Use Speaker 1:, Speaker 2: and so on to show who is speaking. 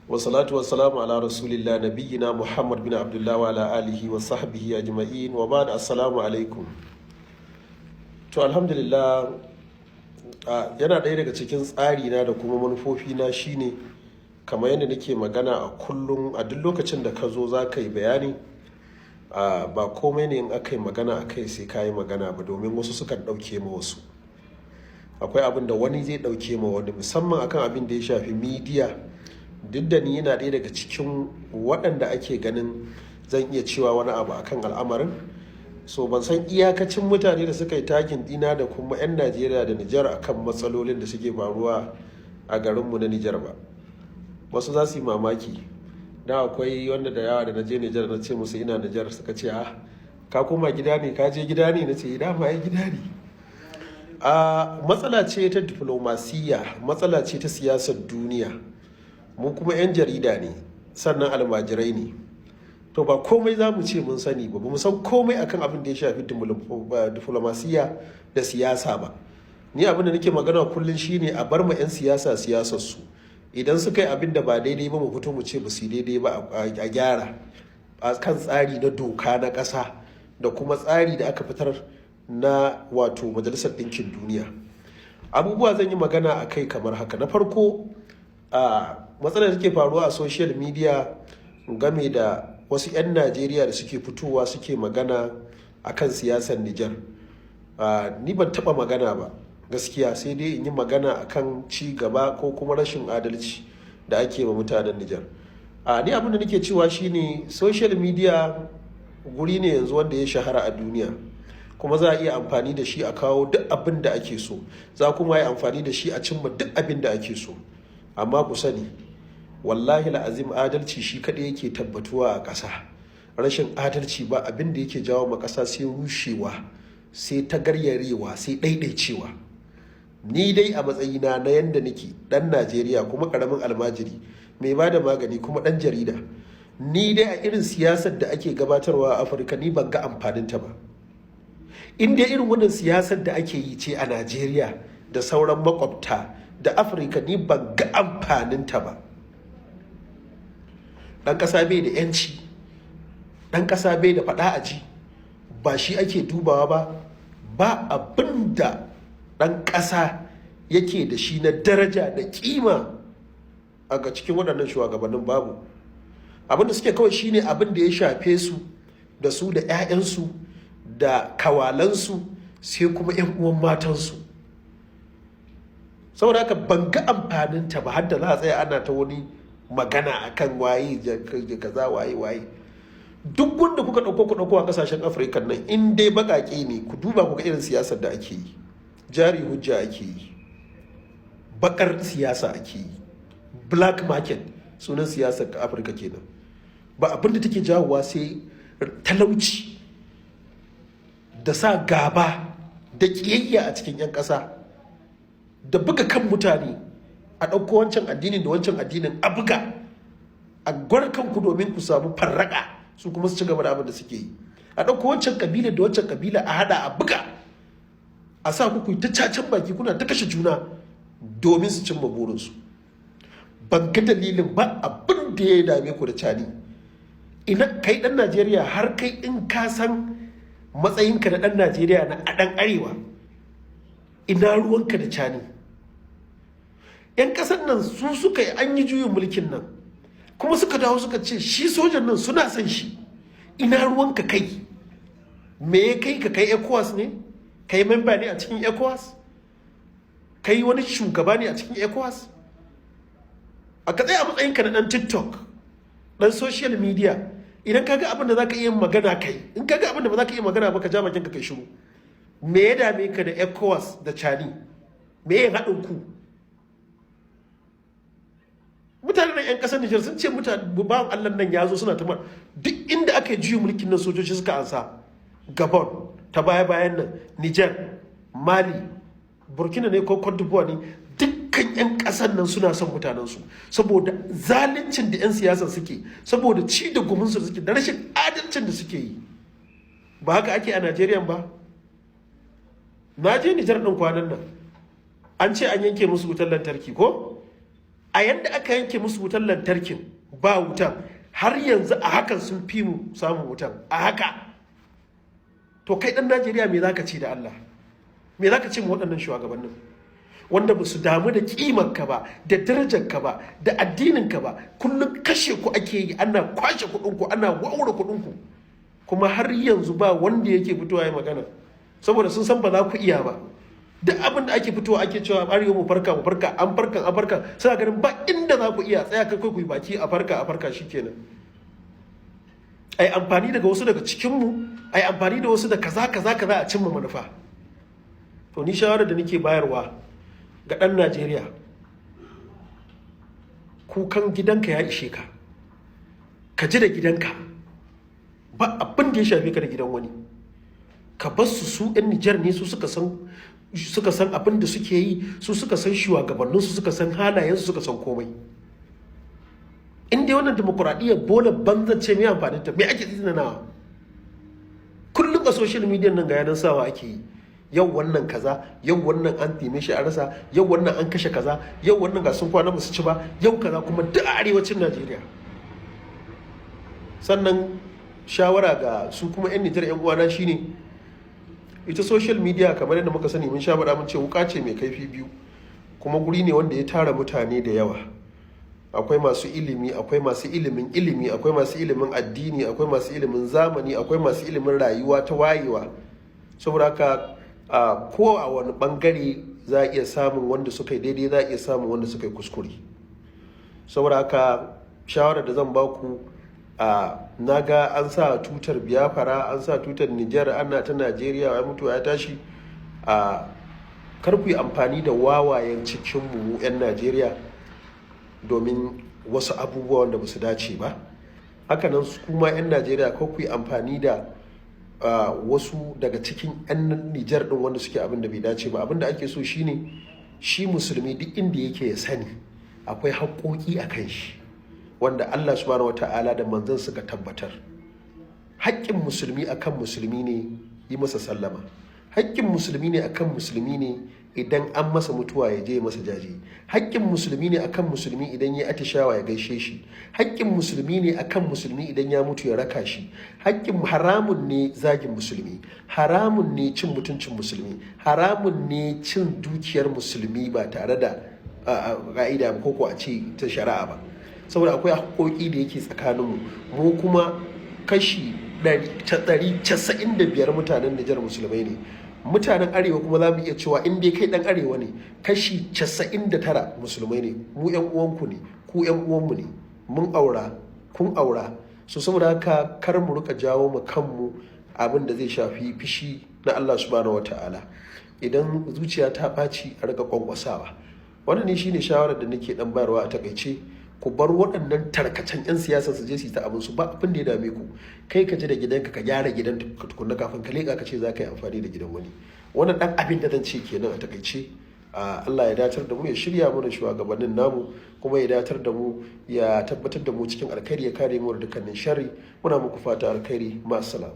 Speaker 1: Wasalatu wassalamu ala rasulillah nabiyyina Muhammad bin Abdullah wa ala alihi wa sahbihi ajma'in, wa ba'd, assalamu alaikum. To, alhamdulillah, yana ɗaya daga cikin tsari na da kuma manufofi na shine kamar yadda nake magana a kullum, a duk lokacin da ka zo za ka yi bayani, ba komai ne in aka yi magana a kai sai ka yi magana ba, domin wasu sukan ɗauke ma wasu. Akwai abin da wani zai ɗauke ma wani, musamman akan abin da ya shafi midiya. Duk da ni yana ɗaya daga cikin waɗanda ake ganin zan iya cewa wani abu akan al'amarin, so ban san iyakacin mutane da suka yi tagging dina da kuma 'yan Najeriya da Nijar akan matsalolin da suke faruwa a garinmu na Nijar ba. Wasu za su yi mamaki da akwai wanda da yawa da na je Nijar na ce musu ina Nijar, suka ce, "Ah, ka koma gida ne, ka je gida ne?" Na ce, "Dama ai gida ne." A matsala ce ta diflomasiyya, matsala ce ta siyasar duniya. Mu kuma 'yan jarida ne, sannan almajirai ne. To, ba komai za mu ce mun sani ba, ba mu san komai akan abin da ya shafi diflomasiyya da siyasa ba. Ni abin da nake magana kullum shine a bar ma 'yan siyasa siyasar su. Idan suka yi abin da ba daidai ba, mu fito mu ce ba su daidai ba, a gyara a kan tsari na doka na ƙasa da kuma tsari da aka fitar na wato Majalisar Ɗinkin Duniya. Abubuwa zan yi magana a kai kamar haka. Na farko, a matsalar da take faruwa a social media game da wasu 'yan Najeriya da suke fitowa suke magana a kan siyasar Nijar. Ni ban taba magana ba gaskiya, sai dai in yi magana akan ci gaba ko kuma rashin adalci da ake wa mutanen Nijar. Ni abin da nake cewa shine social media guri ne yanzu wanda ya shahara a duniya, kuma za a iya amfani da shi a kawo duk abin da ake so, za kuma yi amfani da shi a cimma duk abin da ake so. Amma ku sani, wallahi la'azim, adalci shi kaɗai yake tabbatuwa a ƙasa. Rashin adalci ba abin da yake jawo ma ƙasa sai rushewa, sai tagaryarewa, sai ɗaiɗaicewa. Ni dai a matsayina na yanda nake ɗan Najeriya kuma ƙaramin almajiri mai ba da magani kuma ɗan jarida, ni dai a irin siyasar da ake gabatarwa a Afirka, ni ban ga amfaninta ba. In dai irin wannan siyasar da ake yi ce a Najeriya da sauran makwabta da Afirka, ni ban ga amfaninta ba. Ɗan ƙasa bai da 'yanci, ɗan ƙasa bai da faɗa a ji, ba shi ake dubawa ba. Ba abin da ɗan ƙasa yake da shi na daraja da ƙima a ga cikin waɗannan shugabannin, babu. Abin da suke kawai shine abin da ya shafe su da su da 'ya'yansu da kawalansu, sai kuma 'yan uwan matansu. Saboda haka ban ga amfaninta ba har da za a tsaya ana ta wani magana akan waye kaza, waye waye. Duk wanda kuka ɗauko, ku ɗauko a ƙasashen Afirka nan, in dai baƙaƙe ne, ku duba ku ga irin siyasar da ake yi. Jari hujja ake yi, bakar siyasa ake yi, black market sunan siyasar Afirka kenan. Ba abin da take jawowa sai talauci da sa gaba da ƙiyayya a cikin 'yan ƙasa da buga kan mutane, a ɗauko wancan addinin da wancan addinin, a buga a gwar kanku domin ku samu farraka, su kuma su ci gaba da abin da suke yi. A ɗauko wancan kabila da wancan kabila, a hada, a buga, a sa ku ta cacen baki, kuna ta kashe juna domin su cimma burinsu. Ban ga dalilin ba. Abin da ya dame ku da Cani, ina kai dan Najeriya, har kai in ka san matsayinka na dan Najeriya, na dan arewa, ina ruwanka da Cani? 'Yan ƙasar nan su suka yi, an yi juyin mulkin nan, kuma suka dawo suka ce shi sojan nan suna son shi. Ina ruwanka kai? Me ya kai ka? Kai ECOWAS ne? Kai memba ne a cikin ECOWAS? Kai wani shugaba ne a cikin ECOWAS? A ka tsaya a matsayinka na dan TikTok, dan social media. Idan ka ga abin da za ka iya magana, kai. In ka ga abin da ba za ka iya magana ba, ka ja bakin ka, kai shiru. Me ya dame ka da ECOWAS da Cani? Me ya haɗin ku? Mutanen nan 'yan ƙasar Nijar sun ce mutane bawan Allah nan ya zo, suna ta duk inda aka yi juyin mulkin nan sojoji suka ansa: Gabon ta baya bayan nan, Nijar, Mali, Burkina ne ko Cote d'Ivoire ne. Dukkan 'yan ƙasar nan suna son mutanensu, saboda zaluncin da 'yan siyasa suke, saboda ci da guminsu da suke, da rashin adalcin da suke yi. Ba haka ake a Najeriya ba. Na je Nijar ɗin kwanan nan, an ce an yanke musu wutar lantarki ko A yanda aka yanke musu wutar lantarkin, ba wutan har yanzu, a hakan sun fi mu samun wutan a haka. To kai dan Najeriya, me zaka ce da Allah? Me zaka ce mu waɗannan shugabannin wanda ba su damu da kimarka ba, da darajarka ba, da addininka ba? Kullum kashe ku ake yi, ana kwashe kuɗinku, ana wawure kuɗinku, kuma har yanzu ba wanda yake fitowa ya magana, saboda sun san ba za ku iya ba. Duk abin da ake fitowa ake cewa arewa mu farka, mu farka, an farka, an farka, suna ganin ba inda za ku iya tsaya. Kai ku yi baki a farka, a farka, shikenan. Ai amfani daga wasu daga cikinmu, ai amfani da wasu da kaza kaza kaza a cimma manufa. To ni shawarar da nake bayarwa ga ɗan Najeriya, kukan gidanka ya ishe ka. Ka ji da gidanka, ba abin da ya shafe ka da gidan wani. Ka bar su, su 'yan Nijar ne, su suka san abin da suke yi, su suka san shugabanninsu, suka san halayensu, suka san komai. In dai wannan demokuraɗiyyar bola banza ce, mai amfanin ta? Me ake tsinanawa kullum a social media nan? Ga yanan sawa ake yi, yau wannan kaza, yau wannan an time shi a rasa, yau wannan an kashe kaza, yau wannan ga sun kwana ba su ci ba, yau kaza, kuma duk a arewacin Najeriya. Sannan shawara ga su kuma 'yan Nijar 'yan uwana shine, ita social media, kamar yadda muka sani, mun sha faɗa, mun ce wuka ce mai kaifi biyu, kuma guri ne wanda ya tara mutane da yawa. Akwai masu ilimi, akwai masu ilimin ilimi, akwai masu ilimin addini, akwai masu ilimin zamani, akwai masu ilimin rayuwa ta wayewa. Saboda haka ko a wani bangare za a iya samun wanda suka yi daidai, za a iya samun wanda suka yi kuskure. Saboda haka shawarar da zan baku, na ga an sa tutar Biafra, an sa tutar Nijar, ana ta Najeriya ya mutu ya tashi. A kar ku yi amfani da wawayen cikinmu 'yan Najeriya domin wasu abubuwa wanda ba su dace ba. Hakanan su kuma 'yan Najeriya, ko ku yi amfani da wasu daga cikin 'yan Nijar din wanda suke abin da bai dace ba. Abin da ake so shine, shi musulmi duk inda yake ya sani akwai haƙoƙi a kan shi wanda Allah subhanahu wata'ala da manzon suka tabbatar. Haƙƙin musulmi akan musulmi ne yi masa sallama. Haƙƙin musulmi ne akan musulmi ne idan an masa mutuwa ya je masa jaje. Haƙƙin musulmi ne akan musulmi idan ya atishawa ya gaishe shi. Haƙƙin musulmi ne akan musulmi idan ya mutu ya raka shi. Haƙƙin haramun ne zagin musulmi, haramun ne cin mutuncin musulmi, haramun ne cin dukiyar musulmi ba tare da ka'ida ba ko a ce ta shari'a ba, saboda akwai haƙƙoƙi da yake tsakaninmu. Mu kuma kashi 95% mutanen Nijar musulmai ne. Mutanen arewa kuma za mu iya cewa in dai kai dan arewa ne, kashi 99 musulmai ne. Mu yan uwanku ne, ku yan uwanmu ne, mun aura, kun aura. So saboda haka kar mu rika jawo mu kanmu abin da zai shafi fishi na Allah subhanahu wataala. Idan zuciya ta ɓaci, a rika kwankwasawa. Wannan ne shine shawarar da nake dan bayarwa a takaice. Ku bar waɗannan tarkacen 'yan siyasa su je su yi ta abin su, ba abin da ya dame ku. Kai ka ji da gidanka, ka gyara gidan tukunna kafin ka leƙa ka ce za ka yi amfani da gidan wani. Wannan ɗan abin da zan ce kenan a takaice. Allah ya datar da mu, ya shirya mana shugabannin namu, kuma ya datar da mu, ya tabbatar da mu cikin alkhairi, ya kare mu da dukkanin sharri. Muna muku fata alkhairi. Ma'assalam.